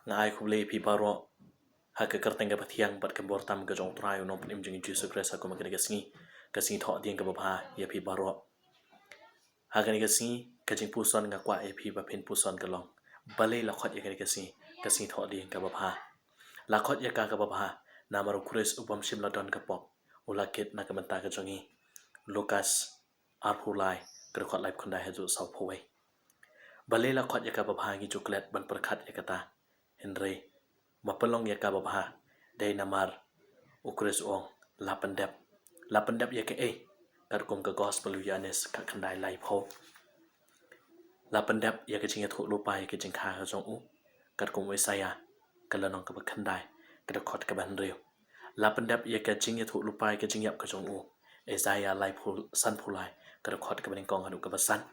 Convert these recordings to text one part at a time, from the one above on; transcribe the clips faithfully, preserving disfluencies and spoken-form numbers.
Nga ai khublei ïa phi baroh ha ka kyrteng kaba thiang bad ka bor tam ka jong U Trai, U Nongpynim jong ngi Jisu Khrist, ha kum ha kane ka sngi, ka sngi thohdieng kaba bha ïa phi baroh. Ha kane ka sngi, ka jingpuson nga kwah ïa phi ba phin puson ka long: Balei la khot ïa kane ka sngi ka sngi thohdieng kaba bha? La khot ïa ka kaba bha namar U Khrist u bym shym la don ka pop, u la kit na ka bynta ka jong ngi. Lukas arphew lai, ka dkhot laiphew khyndai haduh sawphew wei. Balei la khot ïa ka ba bha? Ngi ju klet ban pyrkhat ïa kata. Hynrei, ma pynlong ïa ka ba bha, dei namar U Khrist u ong, la pyndep. La pyndep ïa kaei? Katkum ka Gospel u Ïoannis khatkhyndai laiphew. La pyndep ïa ka jingïathuh lypa ïa ka jingkha ka jong u, katkum u Isaïah ka lynnong kaba khyndai, ka dkhot kaba hynriew. La pyndep ïa ka jingïathuh lypa ïa ka jingïap ka jong u, Isaïah laiphew, sanphew lai, ka dkhot kaba nyngkong haduh kaba san.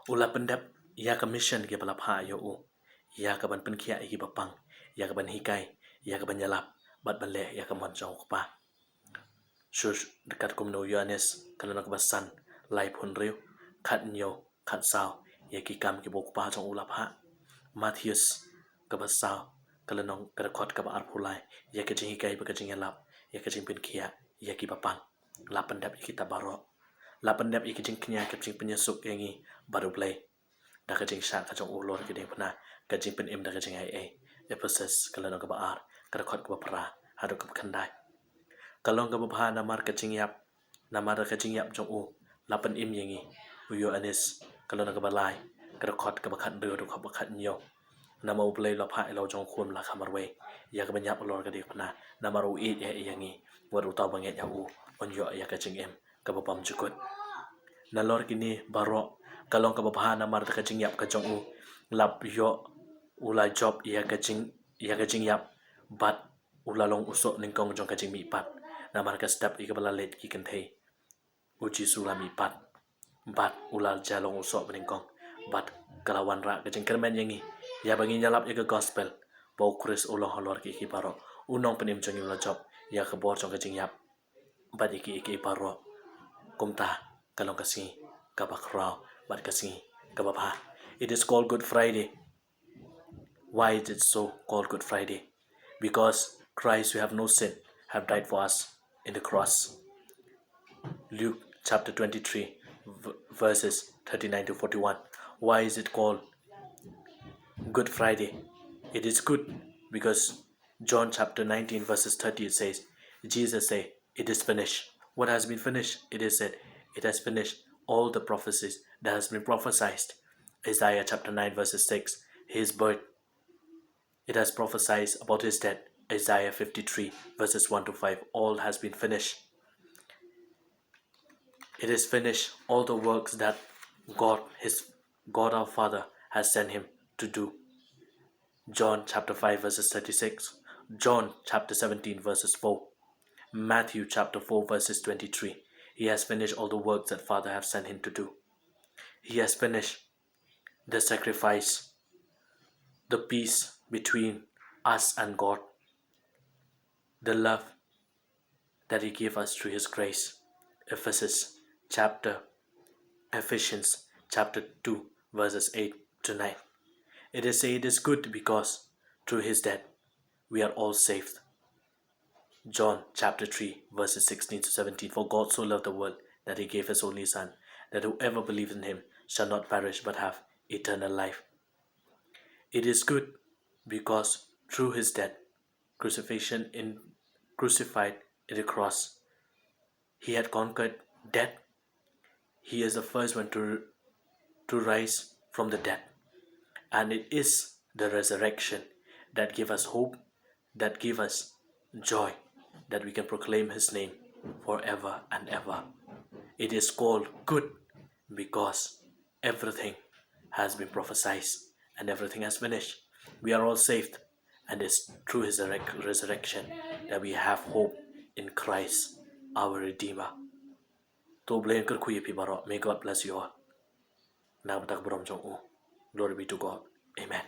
U la pyndep ïa ka mission kaba la phah ïa u, ïa ka ban pynkhiah ïa ki bapang, ïa ka ban hikai, ïa ka ban ïalap, bad ban leh ïa ka mon jong U Kpa. Shuh, katkum na u Ïoannis ka lynnong kaba san, laiphew hynriew, khathynñiew, khatsaw, ïa ki kam kiba U Kpa jong u la phah. Mathaios kaba saw, ka lynnong, ka dkhot kaba arphew lai, ïa ka jinghikai bad ka jingïalap, ïa ka jingpynkhiah ïa ki bapang. La pyndep ïa kita baroh. La pyndep ïa ka jingkñia, ka jingpynïasuk ïa ngi bad U Blei da ka jingshah ka jong u halor ka diengphna, ka jingpynim da ka jingaiei. Ephesus ka lynnong kaba ar, ka dkhot kaba phra haduh kaba khyndai. Ka long kaba bha namar ka jingïap, namar da ka jingïap jong u la pynim ïa ngi. U Ïoannis ka lynnong kaba lai, ka dkhot kaba khathynriew haduh kaba khathynñiew. Namar U Blei u la phah ïa la u jong u Khun ba la kha marwei, ïa ka ban ïap halor ka diengphna, namar u ïeit ïa ngi, wat uta uba ngeit ïa u un ïoh ïa ka jingim kaba bymjukut. Nalor kine baroh, ka long kaba bha namar da ka jingïap ka jong u, la ïoh, u la jop ïa ka jing, ïa ka jingïap, bad u la long u soh nyngkong jong ka jingmihpat. Namar ka step ïa kaba la leit ki kynthei, U Jisu u la mihpat, bad u la jia long u soh banyngkong. Bad ka la wanrah ka jingkyrmen ïa ngi, ïa ba ngin ïalap ïa ka Gospel, ba U Khrist u long halor ki, ki baroh. U Nongpynim jong ngi u la jop ïa ka bor jong ka jingïap, bad ïa ki, ïa ki baroh. Kumta ka long ka sngi kaba khraw bad ka sngi kaba bha. It is called Good Friday. Why is it so called Good Friday? Because Christ, who have no sin, have died for us in the cross. Luke chapter twenty-three, v-, verses thirty-nine to forty-one. Why is it called Good Friday? It is good because John chapter nineteen, verses thirty, it says, Jesus say, "It is finished." What has been finished? It is said, "It has finished all the prophecies that has been prophesied." Isaiah chapter nine, verses six, his birth, it has prophesied about his death. Isaiah fifty-three, verses one to five, all has been finished. It is finished, all the works that God, his, God our Father has sent him to do. John chapter five, verses thirty-six, John chapter seventeen, verses four, Matthew chapter four, verses twenty-three. He has finished all the works that Father have sent him to do. He has finished the sacrifice, the peace between us and God, the love that he gave us through his grace. Ephesus chapter, Ephesians chapter two, verses eight to nine. It is said, "It is good because through his death we are all saved." John chapter three, verses sixteen to seventeen. "For God so loved the world that he gave his only Son, that whoever believes in him shall not perish but have eternal life." It is good because through his death, crucifixion in, crucified at the cross, he had conquered death. He is the first one to, to rise from the dead. And it is the resurrection that give us hope, that give us joy, that we can proclaim his name forever and ever. It is called good because everything has been prophesied and everything has finished. We are all saved, and it's through his resurrec-, resurrection that we have hope in Christ, our Redeemer. To U Blei un kyrkhu ïa phi baroh. May God bless you all. Na ka bynta ka burom jong u. Glory be to God. Amen.